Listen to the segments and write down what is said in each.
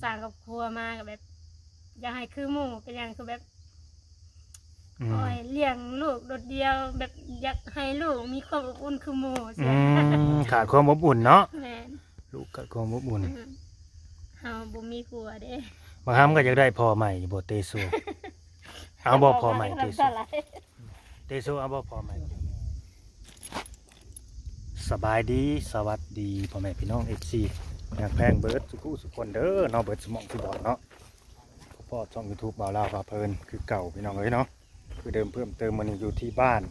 ສ້າງຄອບຄົວມາກໍແບບ ຢາກໃຫ້ຄືໝູ່ ເປັນຫຍັງຄືແບບ ອືມ ໂອ້ຍ ລ້ຽງລູກໂດດດ່ຽວ ແບບຢາກໃຫ້ລູກມີຄວາມອົບອຸ່ນຄືໝູ່ຊີ້. ອືມ ຂາດຄວາມອົບອຸ່ນເນາະ. ແມ່ນ ລູກຂາດຄວາມອົບອຸ່ນ. ອືມ ເຮົາບໍ່ມີຜົວເດ້. ບາງຄຳກໍຢາກໄດ້ພໍ່ໃໝ່ຢູ່ບໍ່ ເຕໂຊ? ເອົາບໍ່ພໍ່ໃໝ່ ເຕໂຊ? ເຕໂຊ ເອົາບໍ່ພໍ່ໃໝ່? ສະບາຍດີ ສະຫວັດດີພໍ່ແມ່ພີ່ນ້ອງ ເອັຟຊີ ຮັກແພງເບິດສຸຜູ້ສຸຄົນເດີເນາະ ເບິດສຸໝ່ອງສຸບ່ອນເນາະ. ພໍ້ຊ່ອງຢູທູບບ່າວລາວພາເພີນຄືເກົ່າພີ່ນ້ອງເອີຍເນາະ. ຄືເດີມເພີ່ມເຕີມ ມື້ນີ້ຢູ່ທີ່ບ້ານ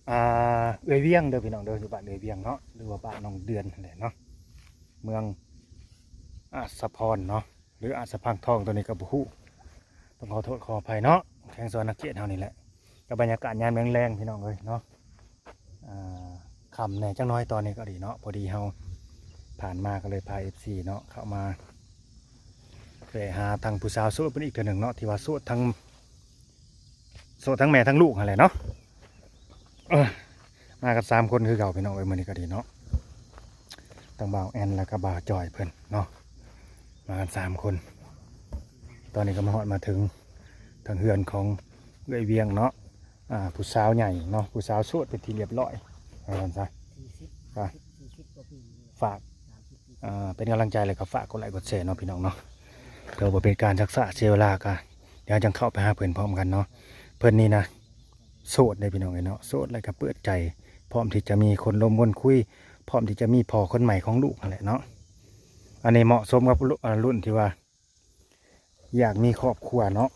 ອ່າ ເອື້ອຍວຽງເດີພີ່ນ້ອງເດີ ຢູ່ບ້ານເອື້ອຍວຽງເນາະ ຫຼືວ່າບ້ານໜອງເດືອນຫັ້ນແຫຼະເນາະ ເມືອງອາດສະພອນເນາະ ຫຼືອາດສະພັງທອງ ໂຕນີ້ກໍບໍ່ຮູ້ ຕ້ອງຂໍໂທດຂໍອະໄພເນາະ ແຂວງສະຫວັນນະເຂດເຮົານີ້ແຫຼະ. ກັບບັນຍາກາດຍາມແລງໆ ພີ່ນ້ອງເອີຍເນາະ ອ່າ ຄ່ຳແດ່ຈັກໜ້ອຍຕອນນີ້ກໍດີເນາະ. ພໍດີເຮົາຜ່ານມາກໍເລີຍພາເອັຟຊີເນາະ ເຂົ້າມາແວະຫາທາງຜູ້ສາວໂສດເພິ່ນອີກເທື່ອໜຶ່ງເນາະ ທີ່ວ່າໂສດທັງ ໂສດທັງແມ່ທັງລູກຫັ້ນແຫຼະເນາະ. ເອີ ມາກັນສາມຄົນຄືເກົ່າພີ່ນ້ອງເອີຍ ມື້ນີ້ກໍດີເນາະ ທັງບ່າວແອນ ແລ້ວກໍບ່າວຈອຍເພິ່ນເນາະ ມາກັນສາມຄົນ. ຕອນນີ້ກໍມາຮອດມາເຖິງທາງເຮືອນຂອງເອື້ອຍວຽງເນາະ ອ່າ ຜູ້ສາວໃຫຍ່ເນາະ ຜູ້ສາວໂສດເປັນທີ່ລຽບຮ້ອຍ ວ່າຊັ້ນຊະ. ກໍ ສີ່ສິບ ສີ່ສິບກວ່າປີນີ້ແຫຼະ ຝາກ ສາມສິບ ສີ່ສິບ ອ່າ ເປັນກຳລັງໃຈ ແລ້ວກໍຝາກກົດໄລກົດແຊເນາະ ພີ່ນ້ອງເນາະ. ເພື່ອບໍ່ເປັນການຊັກຊ້າເສຍເວລາ ກໍດຽວເຮົາຈັ່ງເຂົ້າໄປຫາເພິ່ນພ້ອມກັນເນາະ. ເພິ່ນນີ້ນະ ໂສດເດ້ພີ່ນ້ອງເອີຍເນາະ ໂສດ ແລ້ວກໍເປີດໃຈ ພ້ອມທີ່ຈະມີຄົນລົມຄົນຄຸຍ ພ້ອມທີ່ຈະມີພໍ່ຄົນໃໝ່ຂອງລູກຫັ້ນແຫຼະເນາະ. ອັນນີ້ເໝາະສົມກັບລຸ ອ່າ ລຸ້ນທີ່ວ່າ ຢາກມີຄອບຄົວເນາະ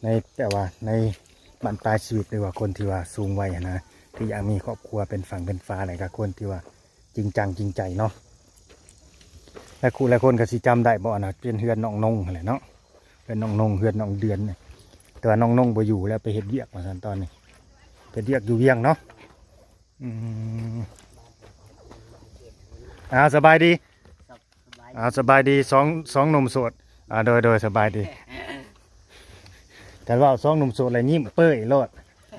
ໃນ ແຕ່ວ່າໃນບັ້ນປາຍຊີວິດ ຫຼືວ່າຄົນທີ່ວ່າສູງໄວຫັ້ນນະ ທີ່ຢາກມີຄອບຄົວເປັນຝັ່ງເປັນຝາ ແລ້ວກໍຄົນທີ່ວ່າຈິງຈັງຈິງໃຈເນາະ. ຫຼາຍຄູ່ຫຼາຍຄົນກໍຊິຈຳໄດ້ບໍ່ນະ ເປັນເຮືອນນ້ອງນົງຫັ້ນແຫຼະເນາະ ເຮືອນນ້ອງນົງ ເຮືອນນ້ອງເດືອນນີ້. ແຕ່ວ່ານ້ອງນົງບໍ່ຢູ່ແລ້ວ ໄປເຮັດວຽກວ່າຊັ້ນ ຕອນນີ້ເຮັດວຽກຢູ່ວຽງເນາະ. ອືມ ອ້າວ ສະບາຍດີ. ສະບາຍ ອ່າ ສະບາຍດີ ສອງ ສອງໜຸ່ມໂສດ. ອ່າ ໂດຍ ໂດຍ ສະບາຍດີ. ຄັນເວົ້າສອງໜຸ່ມໂສດແລ້ວຍິ້ມເປີ້ຍໂລດ.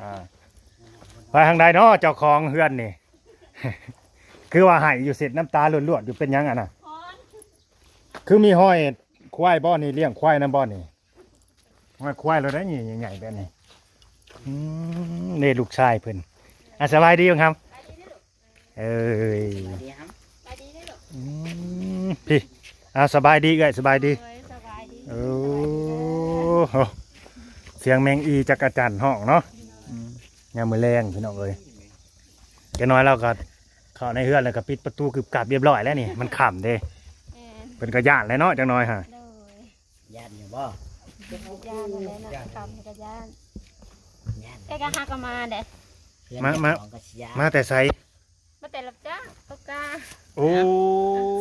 ອ່າ ໄປທາງໃດເນາະ ເຈົ້າຂອງເຮືອນນີ້? ຄືວ່າໄຫ້ຢູ່ ເຊັດນ້ຳຕາຫຼວດໆຢູ່ ເປັນຫຍັງຫັ້ນນະ? ຄືມີຮອຍຄວາຍບໍ່ນີ້? ລ້ຽງຄວາຍນຳບໍ່ນີ້? ຮອຍຄວາຍໂລດໄດ໋ນີ້ ໃຫຍ່ໆແບບນີ້. ອືມ ນີ້ລູກຊາຍເພິ່ນ. ອ່າ ສະບາຍດີຄຳ. ເອີຍ ສະບາຍດີຄຳ. ອືມ ພີ້ ອ່າ ສະບາຍດີເອື້ອຍ ສະບາຍດີ. ໂດຍ ສະບາຍດີ. ໂອ້ໂຫ ສຽງແມງອີຈັກກະຈັ່ນຮ້ອງເນາະ. ອືມ ຍາມມື້ແລງພີ່ນ້ອງເອີຍ ຈັກໜ້ອຍລາວກໍເຂົ້າໃນເຮືອນ ແລ້ວກໍປິດປະຕູກຶບກັບຮຽບຮ້ອຍແລ້ວນີ້ ມັນຄ່ຳເດ້. ແມ່ນ ເພິ່ນກໍຢ້ານແຫຼະເນາະ ຈັກໜ້ອຍຫາ. ໂດຍ ຢ້ານຢູ່ບໍ່? ຢ້ານຫັ້ນແຫຼະເນາະ ຄ່ຳກໍຢ້ານ. ຢ້ານ ແຕ່ກໍຫາກໍມາເດ້. ມາ ມາ ມາແຕ່ໃສ? ມາແຕ່ຮັບຈ້າງຕົກກ້າ. ໂອ້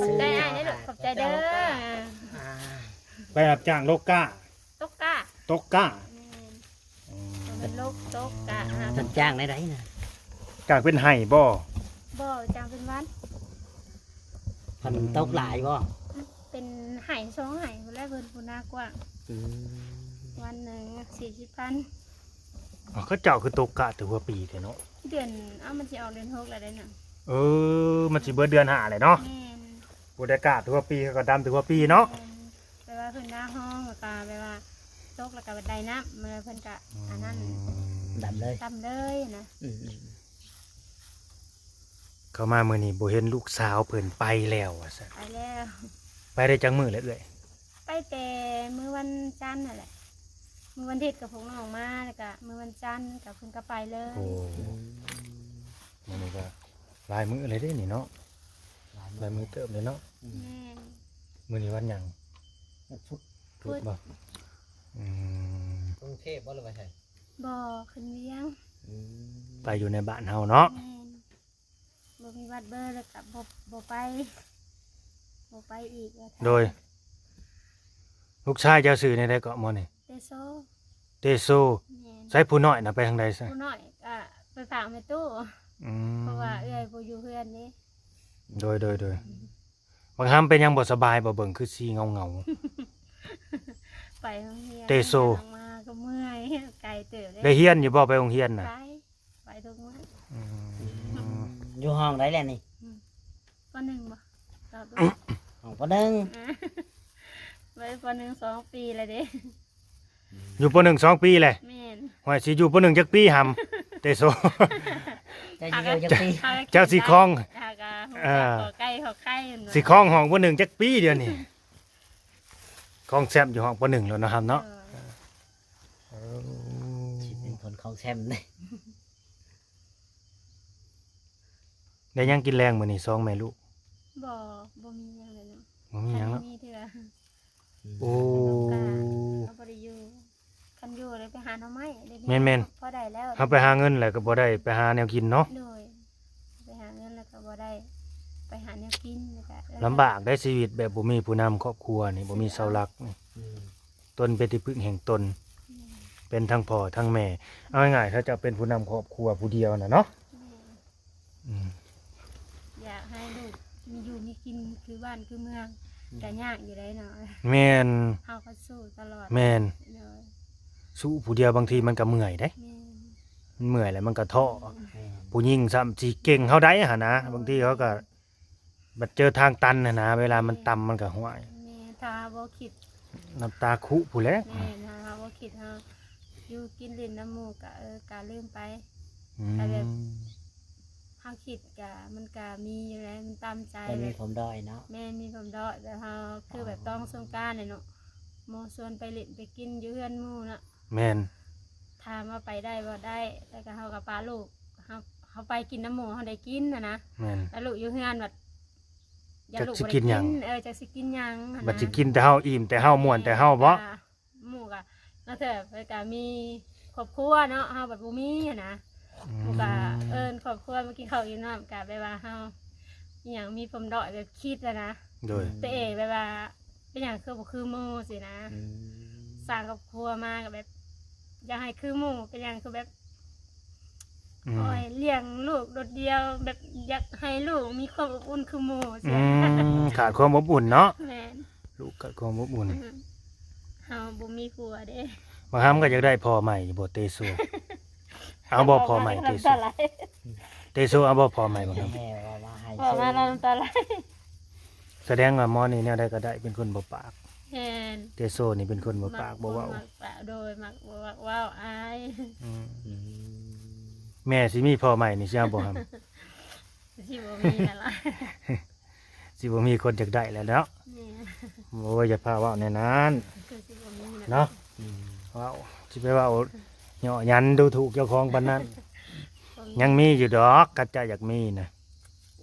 ຂອບໃຈອ້າຍເດີລູກ ຂອບໃຈເດີ. ອ່າ ໄປຮັບຈ້າງຕົກກ້າ. ຕົກກ້າ ຕົກກ້າ. ແມ່ນ ອືມ ເປັນຕົກກ້າ. ເພິ່ນຈ້າງແນວໃດນະ? ຈ້າງເປັນໄຮ່ບໍ່? ບໍ່ ຈ້າງເປັນວັນ. ເພິ່ນຕົກຫຼາຍບໍ່? ເປັນໄຮ່ສອງໄຮ່ພຸ້ນແຫຼະ ເພິ່ນຜູ້ນາກວ້າງ. ອືມ ວັນໜຶ່ງສີ່ສິບພັນ. ອໍ ເຂົາເຈົ້າຄືຕົກກະແຕ່ຫົວປີແທ້ເນາະ? ເດືອນ ເອົ້າ ມັນຊິອອກເດືອນຫົກແລ້ວເດ້ນະ. ເອີ ມັນຊິເບິດເດືອນຫ້າແລ້ວເນາະ. ແມ່ນ ບໍ່ໄດ້ກະແຕ່ຫົວປີ ເຂົາກໍດຳແຕ່ຫົວປີເນາະ. ແມ່ນ ແບບວ່າເພິ່ນໜ້າຮ້ອນ ແລ້ວກໍແບບວ່າຕົກ ແລ້ວກໍໄດ້ນ້ຳ ເມື່ອເພິ່ນກໍ ອືມ ອັນນັ້ນ ດຳເລີຍ ດຳເລີຍນະ. ອືມ ເຂົ້າມາມື້ນີ້ບໍ່ເຫັນລູກສາວເພິ່ນ ໄປແລ້ວວ່າຊັ້ນ. ໄປແລ້ວ. ໄປໄດ້ຈັກມື້ແລ້ວເອື້ອຍ? ໄປແຕ່ມື້ວັນຈັນຫັ້ນແຫຼະ ມື້ວັນທິດກໍພວກນ້ອງມາ ແລ້ວກໍມື້ວັນຈັນກໍເພິ່ນກໍໄປເລີຍ. ໂອ້ ອືມ ມື້ນີ້ກໍຫຼາຍມື້ເລີຍເດ້ນີ້ເນາະ. ຫຼາຍມື້ ຫຼາຍມື້ເຕີບເລີຍເນາະ. ອືມ ແມ່ນ. ມື້ນີ້ວັນຫຍັງ? ວັນພຸດ. ພຸດບໍ່? ອືມ ລົງເທບບໍ່ ຫຼືວ່າໃສ? ບໍ່ ຂຶ້ນວຽງ. ອືມ ໄປຢູ່ໃນບ້ານເຮົາເນາະ. ແມ່ນ. ບໍ່ມີບັດເບີ ແລ້ວກໍບໍ່ ບໍ່ໄປ ບໍ່ໄປອີກ. ໂດຍ ລູກຊາຍເຈົ້າຊື່ແນວໃດເກາະໝໍນີ້? ເຕໂຊ. ເຕໂຊ. ແມ່ນ. ໃສຜູ້ນ້ອຍນະ ໄປທາງໃດຊະ? ຜູ້ນ້ອຍກໍໄປຝາກແມ່ຕູ້. ອືມ ເພາະວ່າເອື້ອຍບໍ່ຢູ່ເຮືອນເດ້. ໂດຍ ໂດຍ ໂດຍ. ອືມ ບັກຮຳເປັນຫຍັງບໍ່ສະບາຍບໍ່? ເບິ່ງຄືຊິເຫງົາໆ. ໄປໂຮງຮຽນ ເຕໂຊ ມາກໍເມື່ອຍ ໄກເຕີບເດ້. ໄດ້ຮຽນຢູ່ບໍ່ ໄປໂຮງຮຽນນະ? ໄປ ໄປທຸກມື້. ອືມ ຢູ່ຫ້ອງໃດແລ້ວນີ້? ອືມ ປໍໜຶ່ງບໍ່? ຕອບດ້ວຍ ຫ້ອງປໍໜຶ່ງ. ອ່າ ໄປ ປໍໜຶ່ງສອງປີແລ້ວເດ້. ຢູ່ ປໍໜຶ່ງສອງປີແຫຼະ. ແມ່ນ. ຫ້ວຍ ຊິຢູ່ ປໍໜຶ່ງຈັກປີຫຳ ເຕໂຊ? ເຈົ້າຊິຢູ່ຈັກປີ? ເຈົ້າຊິຄອງ ຫາກະຮູ້ຈັກ ເອີ ຂໍໄກ່ຂໍໄຂ່ ຊິຄອງຫ້ອງ ປໍໜຶ່ງຈັກປີດຽວນີ້? ຄອງແຊມຢູ່ຫ້ອງ ປໍໜຶ່ງແລ້ວເນາະຫຳເນາະ. ເອີ ເອີ ຊິເປັນຄົນຄອງແຊມເດ້. ໄດ້ຫຍັງກິນແລງມື້ນີ້ສອງແມ່ລູກ? ບໍ່ ບໍ່ມີຫຍັງເລີຍເນາະ. ບໍ່ມີຫຍັງເນາະ. ມີເທື່ອ ໂອ້ ເຮົາບໍ່ໄດ້ຢູ່ ຄັນຢູ່ແລ້ວໄປຫາໜໍ່ໄມ້. ແມ່ນໆ ພໍໄດ້ແລ້ວ ເຮົາໄປຫາເງິນແລ້ວກໍບໍ່ໄດ້ໄປຫາແນວກິນເນາະ. ໂດຍ ໄປຫາເງິນແລ້ວກໍບໍ່ໄດ້ໄປຫາແນວກິນ ແລ້ວກໍ ລຳບາກໄດ໋ ຊີວິດແບບບໍ່ມີຜູ້ນຳຄອບຄົວນີ້ ບໍ່ມີເສົາຫຼັກນີ້. ອືມ ຕົນເປັນທີ່ປຶ້ງແຫ່ງຕົນ ແມ່ນ ເປັນທັງພໍ່ທັງແມ່. ເອົາງ່າຍໆ ເຂົາເຈົ້າເປັນຜູ້ນຳຄອບຄົວຜູ້ດຽວນະເນາະ. ແມ່ນ. ອືມ ຢາກໃຫ້ລູກມີຢູ່ມີກິນຄືບ້ານຄືເມືອງ ອືມ ກະຍາກຢູ່ໄດ໋ເນາະ. ແມ່ນ. ເຮົາກໍສູ້ຕະຫຼອດ. ແມ່ນ. ໂດຍ ສູ້ຜູ້ດຽວບາງທີມັນກໍເມື່ອຍເດ້. ແມ່ນ. ມັນເມື່ອຍແລ້ວມັນກໍທໍ້. ແມ່ນ. ຜູ້ຍິງຊ້ຳຊິເກັ່ງເຮົາໄດ້ຫັ້ນນະ. ໂດຍ. ບາງທີເຮົາກໍ ບັດເຈີທາງຕັນຫັ້ນນະ ເວລາມັນ ແມ່ນ ຕ່ຳມັນກໍຫ້ວຍ. ແມ່ນ. ຖ້າເຮົາບໍ່ຄິດ ນ້ຳຕາຄຸພຸ້ນແຫຼະ. ແມ່ນ. ຖ້າເຮົາບໍ່ຄິດ ເຮົາຢູ່ກິນຫຼິ້ນນຳໝູ່ກະ ເອີ ກະລືມໄປ. ອືມ ແຕ່ແບບເຮົາຄິດກະ ມັນກະມີຢູ່ແຫຼະ ມັນຕາມໃຈ. ມັນມີຜົມດ້ອຍເນາະ. ແມ່ນ ມີຜົມດ້ອຍ ແບບເຮົາຄືແບບ ອໍ ຕ້ອງສົງການແຫຼະເນາະ ໝູ່ຊວນໄປຫຼິ້ນໄປກິນຢູ່ເຮືອນໝູ່ເນາະ. ແມ່ນ. ຖາມວ່າໄປໄດ້ບໍ່? ໄດ້ ແຕ່ກໍເຮົາກໍປະລູກ ເຮົາ ເຮົາໄປກິນນຳໝູ່ ເຮົາໄດ້ກິນຫັ້ນນະ. ແມ່ນ. ແລ້ວລູກຢູ່ເຮືອນບັດ ຢ້ານລູກບໍ່ໄດ້ກິນ. ເອີ ຈັກຊິກິນຫຍັງ ເອີ ຈັກຊິກິນຫຍັງຫັ້ນນະ. ບັດຊິກິນແຕ່ເຮົາ ອີ່ມແຕ່ເຮົາ ມ່ວນແຕ່ເຮົາບໍ? ແມ່ນ. ກໍໝູ່ກໍ ລາງເທື່ອເພິ່ນກໍມີຄອບຄົວເນາະ ເຮົາບັດບໍ່ມີຫັ້ນນະ. ອືມ ໝູ່ກໍເອີ້ນຄອບຄົວມາກິນເຂົ້າກິນນ້ຳ ກໍແບບວ່າເຮົາ ອີ່ຫຍັງ ມີປົມດ້ອຍແບບຄິດຫັ້ນນະ. ໂດຍ. ຕົວເອງແບບວ່າ ເປັນຫຍັງຄືບໍ່ຄືໝູ່ຊີ້ນະ. ອືມ ສ້າງຄອບຄົວມາກໍແບບ ຢາກໃຫ້ຄືໝູ່ ເປັນຫຍັງຄືແບບ ອືມ ໂອ້ຍ ລ້ຽງລູກໂດດດ່ຽວ ແບບຢາກໃຫ້ລູກມີຄວາມອົບອຸ່ນຄືໝູ່ຊີ້. ອືມ ຂາດຄວາມອົບອຸ່ນເນາະ. ແມ່ນ. ລູກຂາດຄວາມອົບອຸ່ນ. ອືມ ເຮົາບໍ່ມີຜົວເດ້. ບາງຫາມັນກໍຢາກໄດ້ພໍ່ໃໝ່ຢູ່ບໍ່ ເຕໂຊ? ເອົາບໍ່ພໍ່ໃໝ່ ເຕໂຊ? ເຕໂຊ ເອົາບໍ່ພໍ່ໃໝ່ບາງຫາ? ແມ່ວ່າມາໃຫ້ ເວົ້າມາແລ້ວນ້ຳຕາໄຫຼ. ສະແດງວ່າໝໍນີ້ແນວໃດກໍໄດ້ ເປັນຄົນບໍ່ປາກ. ແມ່ນ. ເຕໂຊນີ້ເປັນຄົນບໍ່ປາກ ມັກ ບໍ່ເວົ້າ ມັກປະ ໂດຍ ມັກ ບໍ່ມັກເວົ້າ ອາຍ. ອືມ ອືມ ແມ່ຊິມີພໍ່ໃໝ່ນີ້ຊິເອົາບໍ່ຫຳ? ຊິບໍ່ມີຫັ້ນລະ ຊິບໍ່ມີຄົນຢາກໄດ້ແລ້ວເນາະ. ແມ່ນ. ໂອ້ຍ ຢ່າພາເວົ້າແນວນັ້ນ ຄືຊິບໍ່ມີນະ ເນາະ. ອືມ ເວົ້າ ຊິໄປເວົ້າເຍາະຫຍັນດູຖູກເຈົ້າຂອງປານນັ້ນ. ບໍ່ມີ ຍັງມີຢູ່ດອກ ຄັນເຈົ້າຢາກມີນະ.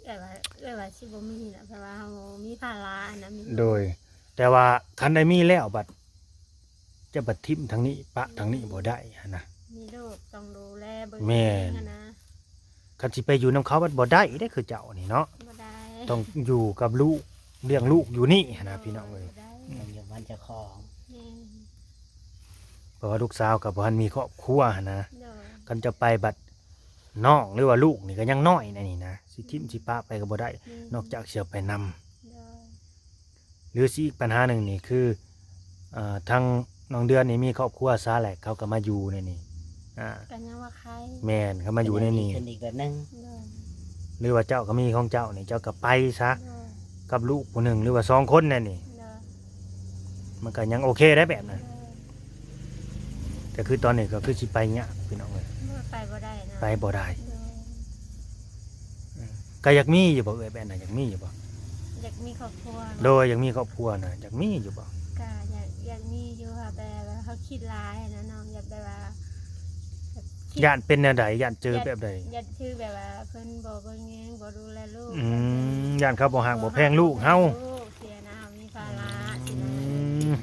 ເອື້ອຍວ່າ ເອື້ອຍວ່າຊິບໍ່ມີນະ ເພາະວ່າເຮົາມີພາລະນະ ມີ ໂດຍ ແຕ່ວ່າຄັນໄດ້ມີແລ້ວບັດ ຈະບັດຖິ້ມທາງນີ້ປະທາງນີ້ບໍ່ໄດ້ຫັ້ນນະ. ມີລູກຕ້ອງດູແລເບິ່ງ ແມ່ນ ເອງຫັ້ນນະ. ຄັນຊິໄປຢູ່ນຳເຂົາບັດບໍ່ໄດ້ເດ້ ຄືເຈົ້ານີ້ເນາະ. ບໍ່ໄດ້. ຕ້ອງຢູ່ກັບລູກ ລ້ຽງລູກຢູ່ນີ້ຫັ້ນນະ ໂດຍ ພີ່ນ້ອງເອີຍ. ບໍ່ໄດ້. ອືມ ຕ້ອງຢູ່ບ້ານເຈົ້າຂອງ. ແມ່ນ. ເພາະວ່າລູກສາວກໍບໍ່ທັນມີຄອບຄົວຫັ້ນນະ. ໂດຍ. ຄັນຈະໄປບັດ ນ້ອງ ຫຼືວ່າລູກນີ້ກໍຍັງນ້ອຍໃນນີ້ນະ ຊິຖິ້ມ ອືມ ຊິປະໄປກໍບໍ່ໄດ້. ແມ່ນ. ນອກຈາກຊິເອົາໄປນຳ. ໂດຍ. ຫຼືຊິອີກບັນຫາໜຶ່ງນີ້ຄື ເອີ ທາງນ້ອງເດືອນນີ້ມີຄອບຄົວຊະແຫຼະ ເຂົາກໍມາຢູ່ໃນນີ້ ອ່າ ກໍຍັງວ່າໄຄ. ແມ່ນ ເຂົາມາຢູ່ໃນນີ້ ກໍຍັງດີຂຶ້ນອີກແບບໜຶ່ງ. ໂດຍ. ຫຼືວ່າເຈົ້າກໍມີຂອງເຈົ້ານີ້ ເຈົ້າກໍໄປຊະ. ໂດຍ. ກັບລູກຜູ້ໜຶ່ງ ຫຼືວ່າສອງຄົນໃນນີ້. ໂດຍ. ມັນກໍຍັງໂອເຄໄດ໋ແບບນັ້ນ. ໂດຍ. ແຕ່ຄືຕອນນີ້ກໍຄືຊິໄປຍາກພີ່ນ້ອງເອີຍ ບໍ່ ໄປບໍ່ໄດ້ນະ ໄປບໍ່ໄດ້. ໂດຍ. ເອີ ກໍຢາກມີຢູ່ບໍ່ເອື້ອຍ ແບບນັ້ນ ຢາກມີຢູ່ບໍ່? ຢາກມີຄອບຄົວ. ໂດຍ ຢາກມີຄອບຄົວນະ ຢາກມີຢູ່ບໍ່? ກໍຢາກ ຢາກມີຢູ່ ແຕ່ວ່າເຮົາຄິດຫຼາຍນະນ້ອງ ຢາກແບບວ່າ ແບບຄິດ ຢ້ານເປັນແນວໃດ? ຢ້ານເຈີແບບໃດ? ຢ້ານ ຢ້ານຄືແບບວ່າເພິ່ນບໍ່ເບິ່ງແຍງ ບໍ່ດູແລລູກ. ອືມ ຢ້ານເຂົາບໍ່ຮັກບໍ່ແພງລູກເຮົາ. ລູກເສຍນະ ເຮົາມີພາລະ ອືມ ຊິນະ.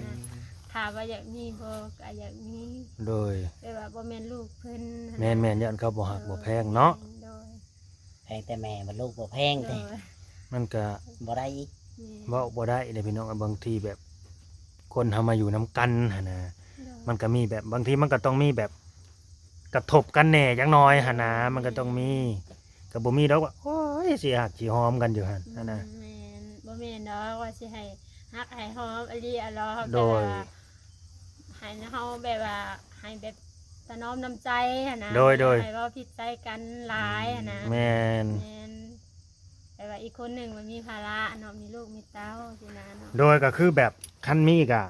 ຖາມວ່າຢາກມີບໍ່? ກໍຢາກມີ. ໂດຍ. ແຕ່ວ່າບໍ່ແມ່ນລູກເພິ່ນ. ແມ່ນໆ ຢ້ານເຂົາບໍ່ຮັກ ເອີ ບໍ່ແພງເນາະ. ໂດຍ. ແພງແຕ່ແມ່ ບັດລູກບໍ່ແພງເດ້. ໂດຍ. ມັນກະ ບໍ່ໄດ້ອີກ. ແມ່ນ. ເວົ້າບໍ່ໄດ້ເດ້ພີ່ນ້ອງ ບາງທີແບບ ຄົນເຮົາມາຢູ່ນຳກັນຫັ້ນນະ. ໂດຍ. ມັນກະມີແບບ ບາງທີມັນກະຕ້ອງມີແບບ ກະທົບກັນແດ່ຈັກໜ່ອຍຫັ້ນນະ. ແມ່ນ. ມັນກະຕ້ອງມີ ກະບໍ່ມີດອກວ່າ ໂອ້ຍ ຊິຮັກຊິຫອມກັນຢູ່ຫັ້ນຫັ້ນນະ. ແມ່ນ. ບໍ່ແມ່ນດອກວ່າຊິໃຫ້ຮັກໃຫ້ຫອມອີ່ຫຼີ ອະຫຼໍ. ໂດຍ. ແຕ່ວ່າ ໃຫ້ເຮົາແບບວ່າ ໃຫ້ແບບປະນອມນ້ຳໃຈຫັ້ນນະ. ໂດຍ ໂດຍ. ຢ່າໃຫ້ເວົ້າຜິດໃສ່ກັນຫຼາຍຫັ້ນນະ. ແມ່ນ. ແມ່ນ. ແບບວ່າອີກຄົນໜຶ່ງມັນມີພາລະເນາະ ມີລູກມີເຕົ້າຊີ້ນະເນາະ. ໂດຍ ກໍຄືແບບ ຄັນມີກະ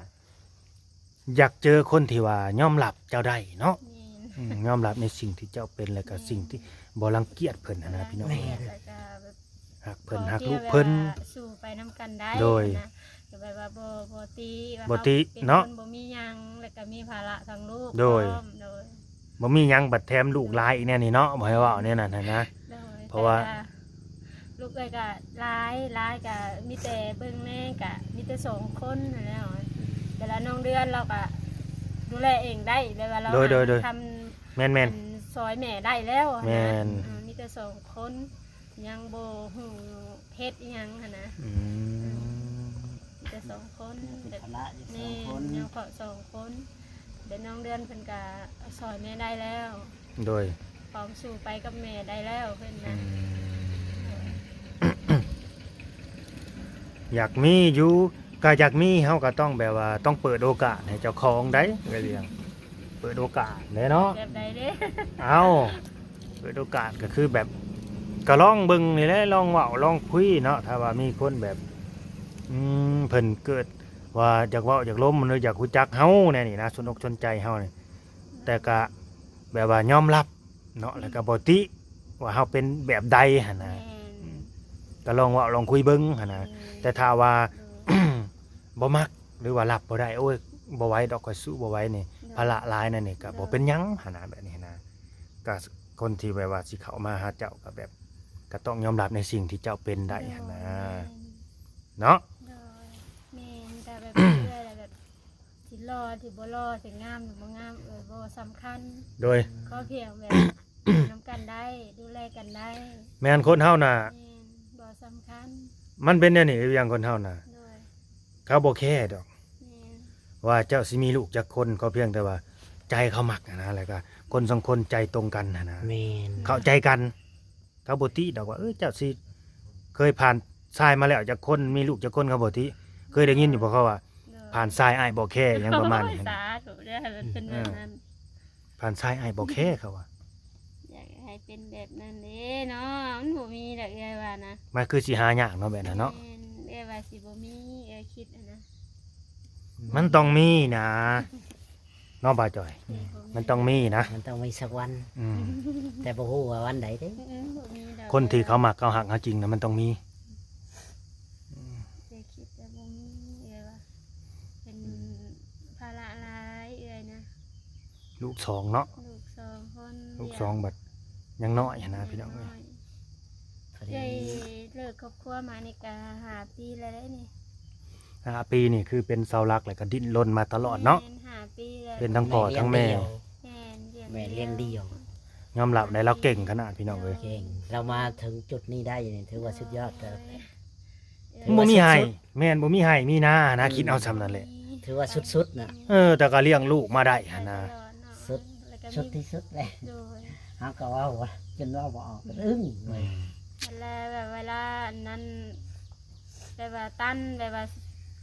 ຢາກເຈີຄົນທີ່ວ່າຍອມຮັບເຈົ້າໄດ້ເນາະ ແມ່ນ ອືມ ຍອມຮັບໃນສິ່ງທີ່ເຈົ້າເປັນ ແລ້ວກະ ແມ່ນ ສິ່ງທີ່ບໍ່ລັງກຽດເພິ່ນຫັ້ນນະ ພີ່ນ້ອງ ແມ່ນ ແລ້ວກະແບບ ຮັກເພິ່ນ ເພາະ ຮັກລູກເພິ່ນ ທີ່ແບບວ່າສູ້ໄປນຳກັນໄດ້ ໂດຍ ນະ ກໍແບບວ່າບໍ່ ບໍ່ຕິວ່າ ບໍ່ຕິ ເຮົາເປັນ ເນາະ ຄົນບໍ່ມີຫຍັງ ແລ້ວກໍມີພາລະທາງລູກ ໂດຍ ພ້ອມ ໂດຍ ບໍ່ມີຫຍັງບັດແຖມລູກຫຼາຍອີກແນວນີ້ເນາະ ບໍ່ໃຫ້ເວົ້າແນວນັ້ນຫັ້ນນະ ໂດຍ ເພາະວ່າ ແຕ່ກໍລູກເອື້ອຍກໍຫຼາຍ ຫຼາຍກໍມີແຕ່ເບິ່ງແນ ກໍມີແຕ່ສອງຄົນຫັ້ນແຫຼະ ແຕ່ລະນ້ອງເດືອນລາວກໍດູແລເອງໄດ້ ແບບວ່າລາວ ໂດຍ ໂດຍ ໂດຍ ທຳ ແມ່ນໆ ອັນ ຊ່ອຍແມ່ໄດ້ແລ້ວຫັ້ນນະ ແມ່ນ ເອີ ມີແຕ່ສອງຄົນ ຍັງບໍ່ຮູ້ເຮັດອີ່ຫຍັງຫັ້ນນະ ອືມ ມີແຕ່ສອງຄົນ ຍັງເປັນພາລະຢູ່ສອງຄົນ ແມ່ນ ຍັງເພາະສອງຄົນ ແຕ່ນ້ອງເດືອນເພິ່ນກະຊ່ອຍແມ່ໄດ້ແລ້ວ ໂດຍ ພ້ອມສູ້ໄປກັບແມ່ໄດ້ແລ້ວເພິ່ນ ອື ນະ ມ ຢາກມີຢູ່ ກະຢາກມີ ເຮົາກໍຕ້ອງແບບວ່າຕ້ອງເປີດໂອກາດໃຫ້ເຈົ້າຂອງໄດ໋ ເອື້ອຍວຽງ ເປີດໂອກາດແດ່ເນາະ ແບບໃດເດ້ ເອົ້າ ເປີດໂອກາດກໍຄືແບບ ກໍລອງເບິ່ງນີ້ແຫຼະ ລອງເວົ້າລອງຄຸຍເນາະ ຖ້າວ່າມີຄົນແບບ ອືມ ເພິ່ນເກີດວ່າຢາກເວົ້າຢາກລົມ ຫຼື ຢາກຮູ້ຈັກເຮົາແນວນີ້ນະ ສົນອົກສົນໃຈເຮົານີ້ ແຕ່ກະແບບວ່າຍອມຮັບເນາະ ແລ້ວກະບໍ່ຕິວ່າເຮົາເປັນແບບໃດຫັ້ນນະ ແມ່ນ ອືມ ກໍລອງເວົ້າລອງຄຸຍເບິ່ງຫັ້ນນະ ແມ່ນ ແຕ່ຖ້າວ່າ ໂດຍ ບໍ່ມັກ ຫຼືວ່າຮັບບໍ່ໄດ້ ໂອ້ຍ ບໍ່ໄຫວດອກ ຂ້ອຍສູ້ບໍ່ໄຫວນີ້ ໂດຍ ພາລະຫຼາຍນັ້ນນີ້ ກໍ ໂດຍ ບໍ່ເປັນຫຍັງຫັ້ນນະ ແບບນີ້ນະ ກໍຄົນທີ່ແບບວ່າຊິເຂົ້າມາຫາເຈົ້າ ກໍແບບ ກໍຕ້ອງຍອມຮັບໃນສິ່ງທີ່ເຈົ້າເປັນໄດ້ຫັ້ນນະ ໂດຍ ແມ່ນ ເນາະ ໂດຍ ແມ່ນ ແຕ່ແບບເອື້ອຍແລ້ວແບບ ຊິຫຼໍ່ ຊິບໍ່ຫຼໍ່ ຊິງາມ ຫຼືບໍ່ງາມ ເອີ ບໍ່ສຳຄັນ ໂດຍ ຂໍພຽງແບບ ຢູ່ນຳກັນໄດ້ ດູແລກັນໄດ້ ແມ່ນ ຄົນເຮົານະ ແມ່ນ ບໍ່ສຳຄັນ ມັນເປັນແນວນີ້ ອີ່ຫຍັງຄົນເຮົານະ ໂດຍ ເຂົາບໍ່ແຄດອກ ແມ່ນ ວ່າເຈົ້າຊິມີລູກຈັກຄົນ ຂໍພຽງແຕ່ວ່າໃຈເຂົາມັກຫັ້ນນະ ແລ້ວກະຄົນສອງຄົນໃຈຕົງກັນຫັ້ນນະ ແມ່ນ ເຂົ້າໃຈກັນ ເຂົາບໍ່ຕິດອກວ່າ ເອີ ເຈົ້າຊິເຄີຍຜ່ານຊາຍມາແລ້ວຈັກຄົນ ມີລູກຈັກຄົນ ເຂົາບໍ່ຕິ ເຄີຍໄດ້ຍິນຢູ່ບໍ່ເຂົາວ່າ ໂດຍ ຜ່ານຊາຍອ້າຍບໍ່ແຄ ຫຍັງປະມານນີ້ ໂອ້ຍ ສາທຸ ຢ່າໃຫ້ມັນເປັນແບບນັ້ນ ເອີ ຜ່ານຊາຍອ້າຍບໍ່ແຄ ເຂົາວ່າ ຢາກໃຫ້ເປັນແບບນັ້ນເດ້ເນາະ ມັນບໍ່ມີດອກ ເອື້ອຍວ່ານະ ມັນຄືຊິຫາຍາກເນາະ ແບບນັ້ນເນາະ ແມ່ນ ເອື້ອຍວ່າຊິບໍ່ມີ ເອື້ອຍຄິດຫັ້ນນະ ມັນຕ້ອງມີນະ ເນາະ ບ່າວຈອຍ ແມ່ນ ມັນຕ້ອງມີນະ ມັນຕ້ອງມີສັກວັນ ອືມ ແຕ່ບໍ່ຮູ້ວ່າວັນໃດເດ້ ອືມ ບໍ່ມີດອກ ຄົນທີ່ເຂົາມັກເຂົາຮັກເຮົາຈິງນະ ມັນຕ້ອງມີ ອືມ ແຕ່ຄິດແຕ່ບໍ່ມີ ເອື້ອຍວ່າ ເປັນພາລະຫຼາຍເອື້ອຍນະ ລູກສອງເນາະ ລູກສອງຄົນ ລູກສອງບັດຍັງນ້ອຍຫັ້ນນະ ພີ່ນ້ອງເອີຍ ເອື້ອຍເລີກຄອບຄົວມານີ້ກະຫ້າປີແລ້ວເດ້ນີ້ ຫ້າປີນີ້ຄືເປັນເສົາຫຼັກ ແລ້ວກໍດີ້ນລົນມາຕະຫຼອດເນາະ ແມ່ນ ຫ້າປີແລ້ວ ເປັນທັງພໍ່ທັງແມ່ ແມ່ລ້ຽງດຽວ ແມ່ລ້ຽງດຽວ ຍອມຮັບໄດ້ລາວເກັ່ງຂະໜາດ ພີ່ນ້ອງເອີຍ ເກັ່ງ ລາວມາເຖິງຈຸດນີ້ໄດ້ນີ້ຖືວ່າສຸດຍອດແລ້ວ ໂດຍ ມັນບໍ່ມີໄຮ່ ແມ່ນ ບໍ່ມີໄຮ່ມີນານະ ອືມ ຄິດເອົາຊ່ຳນັ້ນແຫຼະ ຖືວ່າສຸດໆນະ ເອີ ແຕ່ກໍລ້ຽງລູກມາໄດ້ຫັ້ນນະ ໄດ້ຕະຫຼອດເນາະ ສຸດ ແລ້ວກໍມີ ສຸດທີ່ສຸດເລີຍ ໂດຍ ເຮົາກໍເວົ້າຈົນເວົ້າບໍ່ອອກ ອືມ ອຶ້ງ ແລ້ວແບບເວລາອັນນັ້ນ ແບບວ່າຕັນ ແບບວ່າ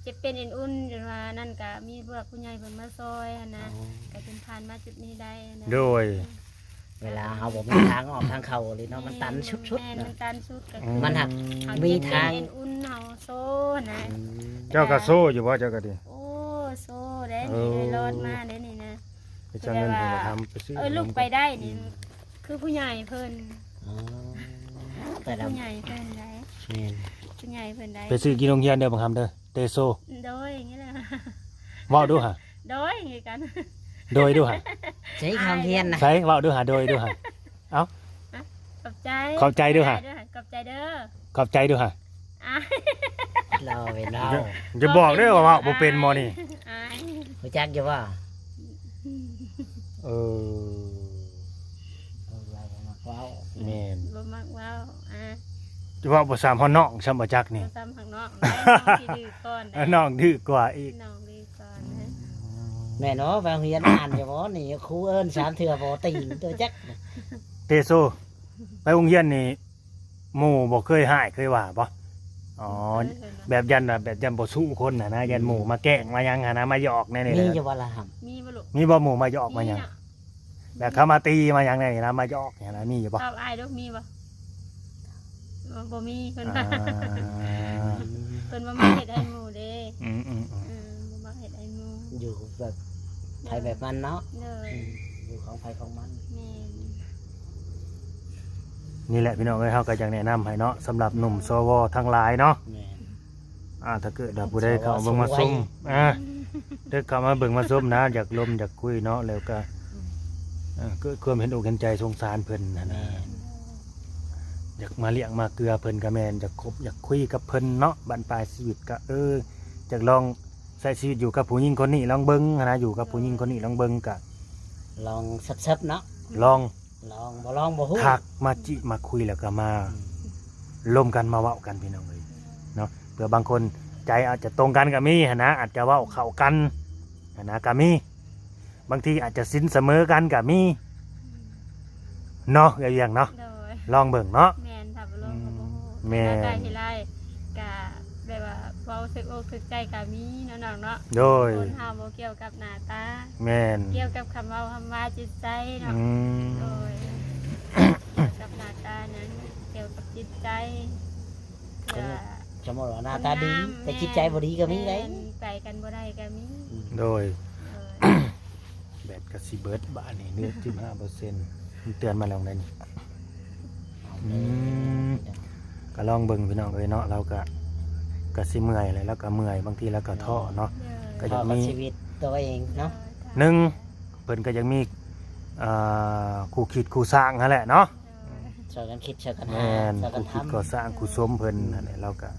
ເຈັບເປັນເອັນອຸ່ນ ຈົນວ່ານັ້ນ ກະມີຜູ້ຫຼັກຜູ້ໃຫຍ່ເພິ່ນມາຊ່ອຍຫັ້ນນະ ອໍ ກະຈົນຜ່ານມາຈຸດນີ້ໄດ້ຫັ້ນນະ ໂດຍ ເວລາເຮົາບໍ່ມີທາງອອກທາງເຂົ້າເລີຍເນາະ ມັນຕັນສຸດໆ ແມ່ນ ນະ ມັນຕັນສຸດ ກໍຄື ມັນຫາກ ເຮົາ ມີທາງ ເຈັບເປັນເອັນອຸ່ນ ເຮົາໂຊຫັ້ນນະ ອືມ ເຈົ້າກໍໂຊຢູ່ບໍ່ ເຈົ້າກໍດີ ໂອ້ ໂຊເດ້ນີ້ ເອີ ໄດ້ລອດມາເດ້ນີ້ນະ ໄປເອົາເງິນໃຫ້ບັກຫຳໄປຊື້ ເອີ ລຸກໄປໄດ້ນີ້ ອືມ ຄືຜູ້ໃຫຍ່ເພິ່ນ ອໍ ແຕ່ລະ ຜູ້ໃຫຍ່ເພິ່ນໄດ໋ ແມ່ນ ຜູ້ໃຫຍ່ເພິ່ນໄດ໋ ໄປຊື້ກິນໂຮງຮຽນເດີບັກຫຳເດີ ເຕໂຊ ໂດຍ ນີ້ແຫຼະ ເວົ້າດູຫາ ໂດຍ ຄືກັນ ໂດຍດູຫາ ໃສ ເຂົ້າຮຽນນະ ໃສ ເວົ້າດູຫາ ໂດຍດູຫາ ເອົ້າ ຂອບໃຈ ຂອບໃຈດູຫາ ຂອບໃຈເດີ ຂອບໃຈດູຫາ ອາຍ ລາວເປັນລາວ ຢ່າ ຢ່າບອກເດີວ່າເວົ້າບໍ່ເປັນໝໍນີ້ ອາຍ ຮູ້ຈັກຢູ່ບໍ່ ເອີ ເອີ ລາວບໍ່ມັກເວົ້າ ແມ່ນ ບໍ່ມັກເວົ້າ ອາ ຈະເວົ້າບໍ່ສ່ຳຮອດນ້ອງ ສ່ຳບໍ່ຈັກນີ້ ບໍ່ສ່ຳຮອດນ້ອງ ນ້ອງຊິດື້ກ່ອນ ນ້ອງດື້ກວ່າອີກ ນ້ອງດື້ກ່ອນ ອືມ ແມ່ນເນາະ ໄປໂຮງຮຽນອ່ານຢູ່ບໍ່ນີ້ ຄູເອີ້ນສາມເທື່ອບໍ່ຕີນຕົວຈັກ ເຕໂຊ ໄປໂຮງຮຽນນີ້ ໝູ່ບໍ່ເຄີຍຮ້າຍເຄີຍວ່າບໍ່? ອໍ ບໍ່ເຄີຍເຄີຍວ່າ ແບບຢ້ານວ່າ ແບບຢ້ານບໍ່ສູ້ຄົນຫັ້ນນະ ຢ້ານໝູ່ ອືມ ມາແກ້ງມາຫຍັງຫັ້ນນະ ມາຫຍອກແນວນີ້ ມີຢູ່ບໍ່ລະຫຳ? ມີບໍ່ລູກ? ມີບໍ່ໝູ່ມາຫຍອກມາຫຍັງ? ມີນະ ແບບເຂົາມາຕີມາຫຍັງແນວນີ້ນະ ມາຫຍອກຫຍັງນະ ມີຢູ່ບໍ່? ຕອບອ້າຍດູ ມີບໍ່? ບໍ່ມີ ເພິ່ນວ່າ ອ່າ ເພິ່ນວ່າມາເຮັດໃຫ້ໝູ່ເດ້ ອືມໆໆ ອືມ ແບບໃຜແບບມັນເນາະ ໂດຍ ອືມ ຢູ່ຂອງໃຜຂອງມັນ ແມ່ນ ນີ້ແຫຼະພີ່ນ້ອງເອີຍ ເຮົາກໍຢາກແນະນຳໃຫ້ເນາະ ສຳລັບໜຸ່ມ ສວ ທັງຫຼາຍເນາະ ແມ່ນ ອ່າ ຖ້າເກີດວ່າຜູ້ໃດເຂົ້າມາເບິ່ງມາຊົມ ອ່າ ເດີ ເຂົ້າມາເບິ່ງມາຊົມນະ ຢາກລົມຢາກຄຸຍເນາະ ແລ້ວກໍ ອືມ ເອີ ເກີດຄວາມເຫັນອົກເຫັນໃຈສົງສານເພິ່ນຫັ້ນນະ ແມ່ນ ຢາກມາລ້ຽງມາເກືອເພິ່ນກໍແມ່ນ ຢາກຄົບຢາກຄຸຍກັບເພິ່ນເນາະ ບັ້ນປາຍຊີວິດກໍ ເອີ ຢາກລອງໃຊ້ຊີວິດຢູ່ກັບຜູ້ຍິງຄົນນີ້ລອງເບິ່ງຫັ້ນນະ ຢູ່ກັບຜູ້ຍິງຄົນນີ້ລອງເບິ່ງກໍ ລອງເຊີບໆເນາະ ລອງ ລອງ ບໍ່ລອງບໍ່ຮູ້ ທັກມາຈິມາຄຸຍ ແລ້ວກໍມາ ອືມ ລົມກັນ ມາເວົ້າກັນພີ່ນ້ອງເອີຍເນາະ ເພື່ອບາງຄົນໃຈອາດຈະຕົງກັນກໍມີຫັ້ນນະ ອາດຈະເວົ້າເຂົ້າກັນຫັ້ນນະກໍມີ ບາງທີອາດຈະສິນສະເໝີກັນກໍມີເນາະ ເອື້ອຍວຽງເນາະ ໂດຍ ລອງເບິ່ງເນາະ ແມ່ນ ຖ້າບໍ່ລອງກໍບໍ່ຮູ້ ອືມ ແມ່ນ ແຕ່ວ່າກໍຊິໄດ້ ກະແບບວ່າເວົ້າຖືກອົກຖືກໃຈກໍມີເນາະນ້ອງເນາະ ໂດຍ ຄົນເຮົາບໍ່ກ່ຽວກັບໜ້າຕາ ແມ່ນ ກ່ຽວກັບຄຳເວົ້າຄຳວ່າຈິດໃຈເນາະ ອືມ ໂດຍ ກ່ຽວກັບໜ້າຕາຫຍັງ ກ່ຽວກັບຈິດໃຈ ສົມ ສົມມຸດວ່າໜ້າຕາດີ ຄົນງາມ ແຕ່ຈິດໃຈບໍ່ດີກໍມີເດ້ ແມ່ນ ໄປກັນບໍ່ໄດ້ກໍມີ ອືມ ໂດຍ ໂດຍ ແບັດກໍຊິເບິດບາດນີ້ ເຫຼືອສິບຫ້າເປີເຊັນ ມັນເຕືອນມາແລ້ວໄດ໋ນີ້ ອືມ ກໍລອງເບິ່ງພີ່ນ້ອງເອີຍເນາະ ລາວກໍ ກໍຊິເມື່ອຍແຫຼະ ລາວກໍເມື່ອຍ ບາງທີລາວກໍທໍ້ເນາະ ໂດຍ ກໍຢາກມີ ທໍ້ກັບຊີວິດຕົວເອງເນາະ ໂດຍ ໜຶ່ງ ເພິ່ນກໍຢາກມີ ເອີ ຄູ່ຄິດຄູ່ສ້າງຫັ້ນແຫຼະເນາະ ໂດຍ ຊ່ອຍກັນຄິດຊ່ອຍກັນຫາ ແມ່ນ ຊ່ອຍກັນທຳ ຄູ່ຄິດກໍ່ສ້າງຄູ່ສົມເພິ່ນ ອືມ ຫັ້ນແຫຼະ ລາວກໍ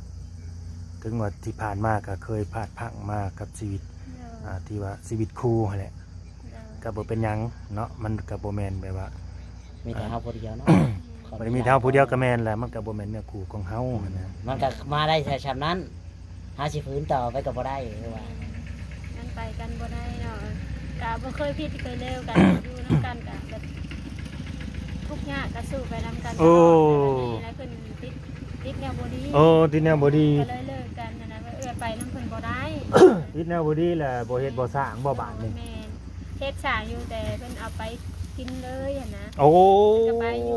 ເຖິງວ່າທີ່ຜ່ານມາກໍເຄີຍພາດພລັ້ງມາກັບຊີວິດ ໂດຍ ອ່າ ທີ່ວ່າຊີວິດຄູ່ຫັ້ນແຫຼະ ໂດຍ ກໍບໍ່ເປັນຫຍັງເນາະ ມັນກໍບໍ່ແມ່ນແບບວ່າ ມີແຕ່ເຮົາຜູ້ດຽວເນາະ ບໍ່ໄດ້ມີແຕ່ເຮົາຜູ້ດຽວກໍແມ່ນແຫຼະ ມັນກໍບໍ່ແມ່ນເນື້ອຄູ່ຂອງເຮົາ ອືມ ຫັ້ນນະ ມັນກໍມາໄດ້ແຕ່ຊ່ຳນັ້ນ ເຮົາຊິຝືນຕໍ່ໄປກໍບໍ່ໄດ້ ຄືວ່າ ມັນໄປກັນບໍ່ໄດ້ເນາະ ກະບໍ່ເຄີຍຜິດເຄີຍເລວກັນ ຢູ່ນຳກັນກະແບບທຸກຍາກກະສູ້ໄປນຳກັນ ໂອ້ ແລ້ວເພິ່ນຕິດ ຕິດແນວບໍ່ດີ ໂອ້ ຕິດແນວບໍ່ດີ ກໍເລີຍເລີກກັນຫັ້ນນະ ເອື້ອຍໄປນຳເພິ່ນບໍ່ໄດ້ ຕິດແນວບໍ່ດີແລ້ວບໍ່ເຮັດບໍ່ສ້າງບໍ່ບາດນີ້ ແມ່ນ ເຮັດສ້າງຢູ່ແຕ່ເພິ່ນເອົາໄປກິນເລີຍຫັ້ນນະ ໂອ້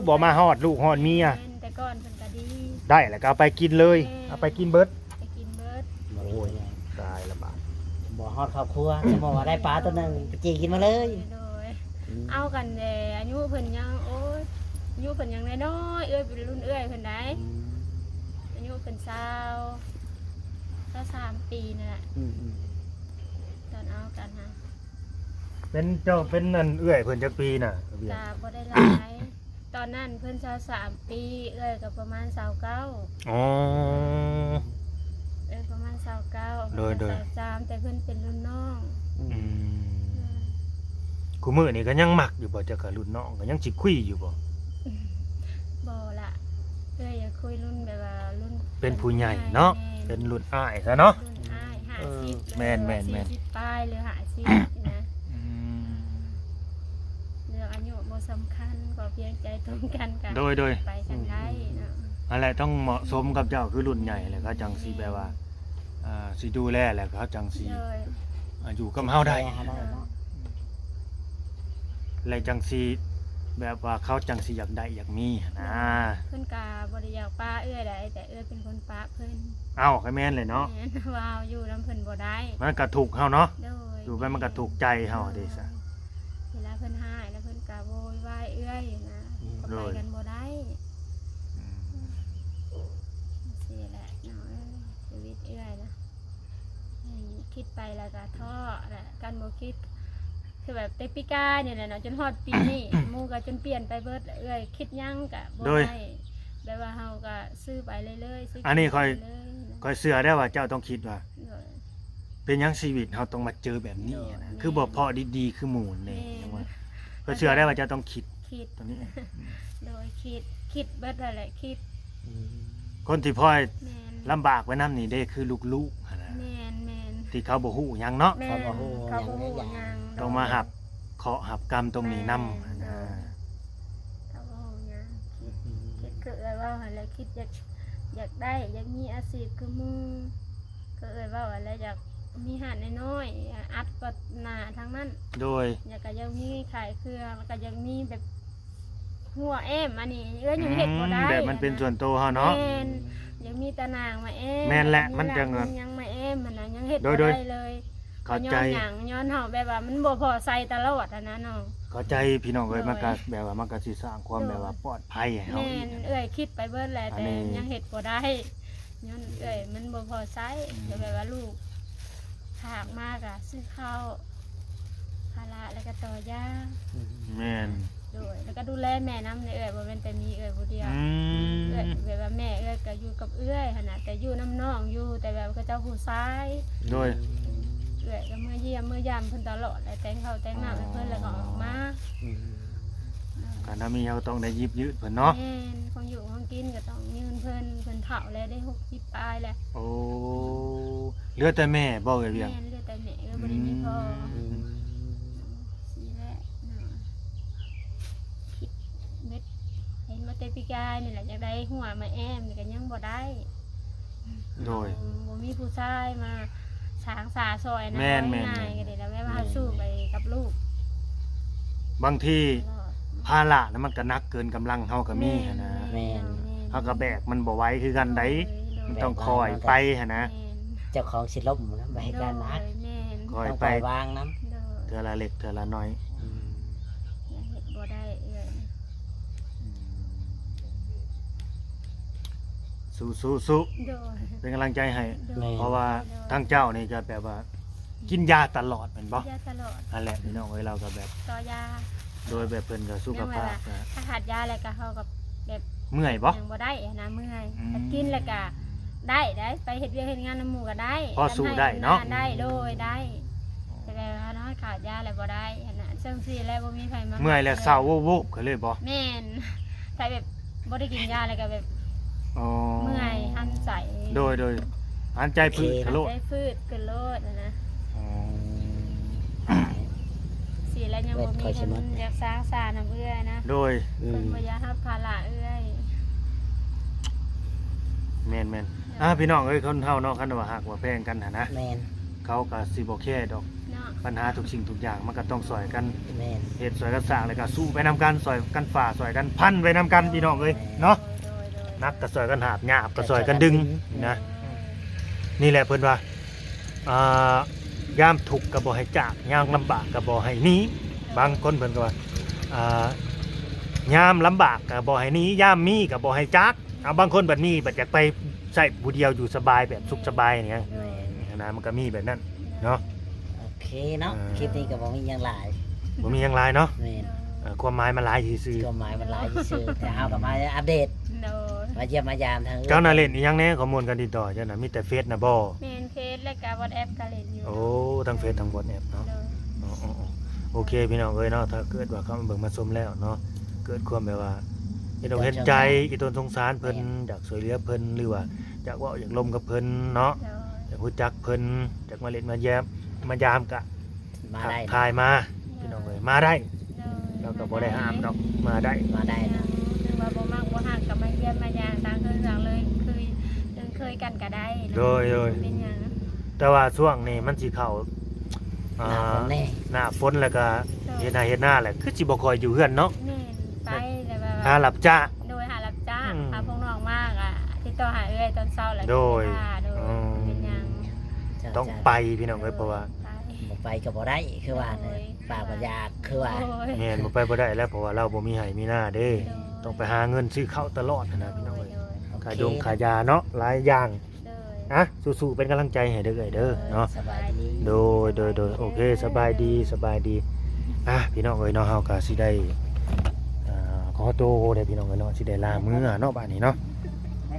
ບໍ່ມາຮອດລູກຮອດເມຍ ແມ່ນ ແຕ່ກ່ອນເພິ່ນກໍດີ ໄດ້ແລ້ວກໍເອົາໄປກິນເລີຍ ແມ່ນ ເອົາໄປກິນເບິດ ໄປກິນເບິດ ໂອ້ຍ ຕາຍລະບາດ ບໍ່ຮອດຄອບຄົວ ສົມມຸດວ່າໄດ້ປາຕົວໜຶ່ງ ໄປຈີ່ກິນມາເລີຍ ໂດຍ ອືມ ເອົາກັນແຕ່ອາຍຸເພິ່ນຍັງ ໂອ້ຍ ອາຍຸເພິ່ນຍັງນ້ອຍໆ ເອື້ອຍເປັນລຸ້ນເອື້ອຍເພິ່ນໃດ ອືມ ອາຍຸເພິ່ນຊາວ ຊາວສາມປີນັ້ນແຫຼະ ອືມໆ ຕອນເອົາກັນນະ ເປັນເຈົ້າ ເປັນອັນເອື້ອຍເພິ່ນຈັກປີນະ? ກະບໍ່ໄດ້ຫຼາຍ ຕອນນັ້ນເພິ່ນຊາວສາມປີ ເອື້ອຍກໍປະມານຊາວເກົ້າ ອໍ ເອື້ອຍປະມານຊາວເກົ້າ ໂດຍໆ ຊາວສາມ ແຕ່ເພິ່ນເປັນລຸ້ນນ້ອງ ອືມ ອືມ ຄູ່ມື້ນີ້ກໍຍັງມັກຢູ່ບໍ່? ເຈົ້າກໍລຸ້ນນ້ອງ ກໍຍັງຊິຄຸຍຢູ່ບໍ່? ບໍ່ລະ ເອື້ອຍຢາກຄຸຍລຸ້ນແບບວ່າລຸ້ນ ເປັນຜູ້ໃຫຍ່ເນາະ ເປັນລຸ້ນອ້າຍຊະເນາະ ລຸ້ນອ້າຍ ຫ້າສິບ ເອີ ແມ່ນໆໆ ສີ່ສິບປາຍ ຫຼື ຫ້າສິບນີ້ນະ ອືມ ເລື່ອງອາຍຸບໍ່ສຳຄັນ ຂໍພຽງໃຈຕົງກັນກະ ໂດຍໆ ໄປກັນໄດ້ເນາະ ອືມ ຫັ້ນແຫຼະ ຕ້ອງເໝາະສົມກັບເຈົ້າ ຄືລຸ້ນໃຫຍ່ແຫຼະ ເຂົາຈັ່ງຊິແບບວ່າ ອ່າ ຊິດູແລ ແລ້ວເຂົາຈັ່ງຊິ ໂດຍ ອ່າ ຢູ່ກັບເຮົາໄດ້ ເອີ ແລະຈັ່ງຊິ ແບບວ່າເຂົາຈັ່ງຊິຢາກໄດ້ຢາກມີຫັ້ນນະ ເພິ່ນກະບໍ່ໄດ້ຢາກປະເອື້ອຍໃດ ແຕ່ເອື້ອຍເປັນຄົນປະເພິ່ນ ເອົ້າ ກໍແມ່ນແຫຼະເນາະ ແມ່ນ ວ່າເຮົາຢູ່ນຳເພິ່ນບໍ່ໄດ້ ມັນກະທຸກເຮົາເນາະ ໂດຍ ຢູ່ໄປມັນກະທຸກໃຈເຮົາເດ້ຊະ ເວລາເພິ່ນຮ້າຍແລ້ວເພິ່ນກະໂວຍວາຍເອື້ອຍນະ ອືມ ກໍໄປກັນບໍ່ໄດ້ ອືມ ຈັ່ງຊີ້ແຫຼະເນາະ ເອີຍ ຊີວິດເອື້ອຍນະ ຄິດໄປແລ້ວກໍທໍ້ແຫຼະ ຄັນບໍ່ຄິດ ຄືແບບແຕ່ປີກາຍນີ້ແຫຼະເນາະ ຈົນຮອດປີນີ້ ໝູ່ກໍຈົນປ່ຽນໄປເບິດ ເອື້ອຍຄິດຫຍັງກໍບໍ່ໄດ້ ແບບວ່າເຮົາກໍຊື້ໄປເລື້ອຍໆ ຊື້ ອັນນີ້ຂ້ອຍ ຂ້ອຍເຊື່ອໄດ້ວ່າເຈົ້າຕ້ອງຄິດວ່າ ໂດຍ ເປັນຫຍັງຊີວິດເຮົາຕ້ອງມາເຈີແບບນີ້ນະ ໂດຍ ຄືບໍ່ພໍດີໆຄືໝູ່ແດ່ ແມ່ນ ຂ້ອຍເຊື່ອໄດ້ວ່າເຈົ້າຕ້ອງຄິດ ຄິດ ຕົວນີ້ ໂດຍ ຄິດ ຄິດເບິດຫັ້ນແຫຼະ ຄິດ ອືມ ຄົນທີ່ພອຍ ແມ່ນ ລຳບາກໄປນຳນີ້ເດ້ ຄືລູກໆຫັ້ນນະ ແມ່ນໆ ທີ່ເຂົາບໍ່ຮູ້ຫຍັງເນາະ ແມ່ນ ເຂົາບໍ່ຮູ້ຫຍັງ ເຂົາບໍ່ຮູ້ຫຍັງ ຕ້ອງມາຮັບເຄາະຮັບກຳຕົງນີ້ນຳ ແມ່ນ ຫັ້ນນະ ໂດຍ ເຂົາບໍ່ຮູ້ຫຍັງ ຄິດ ອືມ ຄິດຄືເອື້ອຍເວົ້າຫັ້ນແຫຼະ ຄິດຢາກ ຢາກໄດ້ ຢາກມີອາຊີບຄືໝູ່ ຄືເອື້ອຍເວົ້າຫັ້ນແຫຼະ ຢາກມີຮ້ານນ້ອຍໆ ອັດກວ່າໜ້າທາງນັ້ນ ໂດຍ ແລ້ວກໍຢາກມີຂາຍເຄື່ອງ ແລ້ວກໍຢາກມີແບບຮົ້ວແອ້ມ ອັນນີ້ເອື້ອຍຍັງເຮັດບໍ່ໄດ້ ອືມ ແບບມັນເປັນສ່ວນໂຕເຮົາເນາະ ແມ່ນ ຢາກມີຕາໜ່າງມາແອ້ມ ແມ່ນແຫຼະ ມັນຈັ່ງ ມີຫຍັງມາແອ້ມຫັ້ນນະ ຍັງເຮັດ ໂດຍໆ ບໍ່ໄດ້ເລີຍ ເຂົ້າໃຈ ຍ້ອນຫຍັງ? ຍ້ອນເຮົາແບບວ່າມັນບໍ່ພໍໃຊ້ຕະຫຼອດຫັ້ນນະນ້ອງ. ເຂົ້າໃຈພີ່ນ້ອງເອີຍ. ໂດຍ ມັນກໍແບບວ່າ ມັນກໍຊິສ້າງຄວາມແບບວ່າປອດໄພໃຫ້ເຮົາອີກ. ແມ່ນ ເອື້ອຍຄິດໄປເບິດແຫຼະ ແຕ່ຍັງເຮັດບໍ່ໄດ້ ຍ້ອນເອື້ອຍມັນບໍ່ພໍໃຊ້. ອືມ ກໍແບບວ່າລູກ ຝາກມາກະຊື້ເຂົ້າ ພາລະ ແລ້ວກະຕໍ່ຢາ. ອືມ ແມ່ນ ໂດຍ ແລ້ວກະດູແລແມ່ນຳເດ້ເອື້ອຍ ບໍ່ແມ່ນແຕ່ມີເອື້ອຍຜູ້ດຽວ. ອືມ ເອື້ອຍ ແບບວ່າແມ່ເອື້ອຍກະຢູ່ກັບເອື້ອຍຫັ້ນນະ ແຕ່ຢູ່ນຳນ້ອງຢູ່ ແຕ່ແບບເຂົາເຈົ້າຜູ້ຊາຍ. ໂດຍ ເອື້ອຍກະເມືອຢ້ຽມເມືອຢາມເພິ່ນຕະຫຼອດ ແລ້ວແຕ່ງເຂົ້າແຕ່ງນ້ຳໃຫ້ເພິ່ນ ອໍ ແລ້ວກະອອກມາ. ອືມ ໂດຍ ກະນຳມີເຮົາຕ້ອງໄດ້ຢິບຍືດເພິ່ນເນາະ. ແມ່ນ ຂອງຢູ່ຂອງກິນກະຕ້ອງຍືນເພິ່ນ ເພິ່ນເຖົ້າແລ້ວເດ້ ຫົກສິບປາຍແລ້ວ. ໂອ້ ເຫຼືອແຕ່ແມ່ບໍ່ເອື້ອຍວຽງ? ແມ່ນ ເຫຼືອແຕ່ແມ່ ເອື້ອຍບໍ່ໄດ້ມີພໍ່. ອືມ ຊີ້ແຫຼະເນາະ ຄິດເມັດ ເຫັນມາແຕ່ປີກາຍນີ້ແຫຼະ ຢາກໄດ້ຫົວມາແອ້ມນີ້ກະຍັງບໍ່ໄດ້. ໂດຍ ບໍ່ມີຜູ້ຊາຍມາສ້າງສາຊ່ອຍນະ. ແມ່ນໆ ງ່າຍໆ ກະໄດ້ແລ້ວ ແບບວ່າເຮົາສູ້ໄປກັບລູກ. ບາງທີ ຕະຫຼອດ ພາລະນະ ມັນກະໜັກເກີນກຳລັງເຮົາກະມີຫັ້ນນະ. ແມ່ນ ແມ່ນ ເຮົາກະແບກມັນບໍ່ໄຫວຄືກັນໃດ. ໂດຍ ໂດຍ ມັນຕ້ອງຄ່ອຍໄປຫັ້ນນະ. ແມ່ນ ເຈົ້າຂອງຊິລົ້ມນະ ບໍ່ເຮັດການໜັກ. ໂດຍ ແມ່ນ ຄ່ອຍໄປ ຕ້ອງປ່ອຍວາງນຳ. ໂດຍ ເທື່ອລະເລັກເທື່ອລະນ້ອຍ. ອືມ ຍັງເຮັດບໍ່ໄດ້ເອື້ອຍ. ອືມ ສູ້ໆໆ ໂດຍ ເປັນກຳລັງໃຈໃຫ້. ໂດຍ ເພາະວ່າ ໂດຍ ທາງເຈົ້ານີ້ກະແບບວ່າ ກິນຢາຕະຫຼອດແມ່ນບໍ່? ກິນຢາຕະຫຼອດ. ຫັ້ນແຫຼະພີ່ນ້ອງເອີຍ ລາວກະແບບ ຕໍ່ຢາ. ໂດຍ ແບບເພິ່ນກະສຸຂະພາບ ແບບວ່າ ກະ ຖ້າຂາດຢາແລ້ວກະ ເຮົາກະແບບ ເມື່ອຍບໍ່? ຍັງບໍ່ໄດ້ຫັ້ນນະ ເມື່ອຍ. ອືມ ຖ້າກິນແລ້ວກະໄດ້ ໄດ້ ໄປເຮັດວຽກເຮັດງານນຳໝູ່ກະໄດ້ ພໍສູ້ໄດ້ເນາະ. ໄດ້ ໂດຍ ໄດ້ ແຕ່ແບບວ່າເຮົາຂາດຢາແລ້ວບໍ່ໄດ້ຫັ້ນນະ. ຈັ່ງຊີ້ແຫຼະ ບໍ່ມີໃຜມາ ເມື່ອຍແລ້ວເຊົາໂວບໆ ກະເລີຍບໍ່? ແມ່ນ ຖ້າແບບ ບໍ່ໄດ້ກິນຢາແລ້ວກະແບບ ອໍ ເມື່ອຍ ຫັນໃຈ. ໂດຍໆ ຫັນໃຈຟືດກະໂລດ ໃຈຟືດກະໂລດຫັ້ນນະ. ອໍ ຊີ້ແລ້ວຍັງບໍ່ມີເງິນຢາກສ້າງສານຳເອື້ອຍນະ. ໂດຍ ອືມ ເພິ່ນບໍ່ຢາກຮັບພາລະເອື້ອຍ. ແມ່ນໆ ອ່າ ພີ່ນ້ອງເອີຍ ຄົນເຮົາເນາະ ຄັນວ່າຮັກວ່າແພງກັນຫັ້ນນະ ແມ່ນ ເຂົາກະຊິບໍ່ແຄດອກ. ເນາະ ບັນຫາທຸກສິ່ງທຸກຢ່າງມັນກະຕ້ອງຊ່ອຍກັນ. ແມ່ນ ເຮັດຊ່ອຍກັນສ້າງ ແລ້ວກະສູ້ໄປນຳກັນ ຊ່ອຍກັນຝ່າ ຊ່ອຍກັນພັນໄປນຳກັນ ໂດຍ ພີ່ນ້ອງເອີຍເນາະ. ໂດຍ ໂດຍ ໜັກກະຊ່ອຍກັນຫາບ ຍາກກະຊ່ອຍກັນດຶງ ຊ່ອຍກັນດຶງ ນະ. ໂດຍ ນີ້ແຫຼະເພິ່ນວ່າ ອ່າ ຍາມທຸກກະບໍ່ໃຫ້ຈາກ ຍາມລຳບາກກະບໍ່ໃຫ້ໜີ. ບາງຄົນເພິ່ນກະວ່າ ອ່າ ຍາມລຳບາກກະບໍ່ໃຫ້ໜີ ຍາມມີກະບໍ່ໃຫ້ຈາກ. ເອົາ ບາງຄົນບັດມີບັດຢາກໄປໃຊ້ຜູ້ດຽວຢູ່ສະບາຍ ແບບສຸກສະບາຍນີ້ນະ. ໂດຍ ຫັ້ນນະ ມັນກະມີແບບນັ້ນເນາະ. ໂອເຄເນາະ ເອີ ຄລິບນີ້ກະບໍ່ມີຫຍັງຫຼາຍ ບໍ່ມີຫຍັງຫຼາຍເນາະ. ແມ່ນ ເອີ ຄວາມໝາຍມັນຫຼາຍຊື່ໆ ຄວາມໝາຍມັນຫຼາຍຊື່ໆ ແຕ່ເຮົາກະມາອັບເດດ. ໂດຍ ມາຢ້ຽມມາຢາມທາງເຈົ້ານະ. ເຫຼັ້ນອີ່ຫຍັງແດ່ ຂໍ້ມູນກັນຕິດຕໍ່ເຈົ້ານະ ມີແຕ່ເຟສນະບໍ່? ແມ່ນ ເຟສ ແລ້ວກະວັອດແອັບກະເຫຼັ້ນຢູ່. ໂອ້ ທັງເຟສທັງວັອດແອັບເນາະ. ໂດຍ ໂອເຄພີ່ນ້ອງເອີຍເນາະ ຖ້າເກີດວ່າເຂົ້າມາເບິ່ງມາຊົມແລ້ວເນາະ ເກີດຄວາມແບບວ່າເຫັນອົກເຫັນໃຈ ເຫັນອົກເຫັນໃຈ ອີ່ຕົນສົງສານເພິ່ນ ໂດຍ ຢາກຊ່ວຍເຫຼືອເພິ່ນ ຫຼືວ່າຢາກເວົ້າຢາກລົມກັບເພິ່ນເນາະ. ໂດຍ ຢາກຮູ້ຈັກເພິ່ນ ຢາກມາຫຼິ້ນມາຢາມ ມາຢາມກະ ມາໄດ້ ທັກທາຍມາ ໂດຍ ພີ່ນ້ອງເອີຍ ມາໄດ້. ໂດຍ ເຮົາກະບໍ່ໄດ້ຫ້າມດອກ ມາໄດ້ ມາໄດ້ນະ. ຖືວ່າບໍ່ມັກບໍ່ຮັກກະມາຢ້ຽມມາຢາມ ຕ່າງຄົນຕ່າງເລີຍ ຄື ເຄີຍກັນກະໄດ້ເນາະ. ໂດຍໆ ເປັນຫຍັງ ແຕ່ວ່າຊ່ວງນີ້ມັນຊິເຂົ້າ ອ່າ ໜ້າຝົນແລ້ວ ໜ້າຝົນແລ້ວກະ ໂດຍ ເຮັດໄຮ່ເຮັດນາແຫຼະ ຄືຊິບໍ່ຄ່ອຍຢູ່ເຮືອນເນາະ. ແມ່ນ ໄປແລ້ວແບບວ່າ ຫາຮັບຈ້າງ. ໂດຍ ຫາຮັບຈ້າງ. ອືມ ຖ້າພວກນ້ອງມາກະຕິດຕໍ່ຫາເອື້ອຍຕອນເຊົ້າແຫຼະ. ໂດຍ ໂດຍ ອືມ ເປັນຫຍັງ ຕ້ອງໄປພີ່ນ້ອງເອີຍ ເພາະວ່າ ໄປ ບໍ່ໄປກະບໍ່ໄດ້ ຄືວ່າ ໂດຍ ປາກບໍ່ຢາກ ຄືວ່າ. ໂດຍ ແມ່ນ ບໍ່ໄປບໍ່ໄດ້ແລ້ວ ເພາະວ່າລາວບໍ່ມີໄຮ່ມີນາເດ້. ໂດຍ ຕ້ອງໄປຫາເງິນຊື້ເຂົ້າຕະຫຼອດຫັ້ນນະ ໂດຍ ພີ່ນ້ອງເອີຍ. ໂດຍ ຄ່າດົງຄ່າຢາເນາະ ຫຼາຍຢ່າງ. ໂດຍ ອ່ະ ສູ້ໆ ເປັນກຳລັງໃຈໃຫ້ເດີເອື້ອຍເດີເນາະ. ໂດຍ ສະບາຍດີ. ໂດຍ ໂດຍ ໂດຍ ໂອເຄ ສະບາຍດີ ສະບາຍດີ. ອ່ະ ພີ່ນ້ອງເອີຍເນາະ ເຮົາກະຊິໄດ້ ອ່າ ຂໍໂຕເດີພີ່ນ້ອງເອີຍເນາະ ຊິໄດ້ລາເມືອເນາະ ບາດນີ້ເນາະ.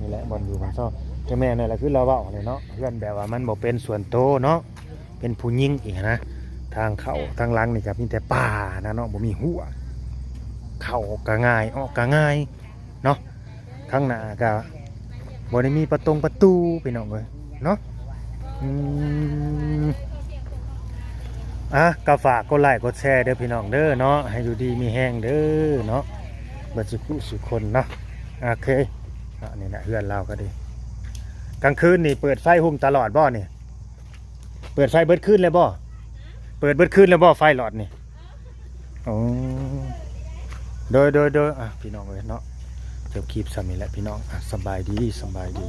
ນີ້ແຫຼະບ່ອນຢູ່ບ່ອນຊອບ ກະແມ່ນນັ້ນແຫຼະ ຄືລາວເວົ້າແຫຼະເນາະ ເຮືອນແບບວ່າມັນບໍ່ເປັນສ່ວນໂຕເນາະ ເປັນຜູ້ຍິງອີກຫັ້ນນະ. ທາງເຂົ້າທາງຫຼັງນີ້ກະມີແຕ່ປ່ານະເນາະ ບໍ່ມີຮົ້ວ ເຂົ້າກະງ່າຍ ອອກກະງ່າຍເນາະ. ທາງໜ້າກະບໍ່ໄດ້ມີປະຕົງປະຕູພີ່ນ້ອງເອີຍເນາະ. ອືມ ອ່ະ ກະຝາກກົດໄລ້ກົດແຊເດີພີ່ນ້ອງເດີເນາະ ໃຫ້ຢູ່ດີມີແຮງເດີເນາະ ເບິດສຸຂູສຸຄົນເນາະ. ໂອເຄ ເນາະ ນີ້ນະ ເຮືອນລາວກະດີ. ກາງຄືນນີ້ເປີດໄຟຮຸ່ງຕະຫຼອດບໍ່ນີ້? ເປີດໄຟເບິດຄືນເລີຍບໍ່? ເປີດເບິດຄືນເລີຍບໍ່ ໄຟຫຼອດນີ້? ອໍ ໂດຍ ໂດຍ ໂດຍ ອ່ະ ພີ່ນ້ອງເອີຍເນາະ ຈົບຄລິບຊ່ຳນີ້ແຫຼະພີ່ນ້ອງ. ອ່ະ ສະບາຍດີ ສະບາຍດີ.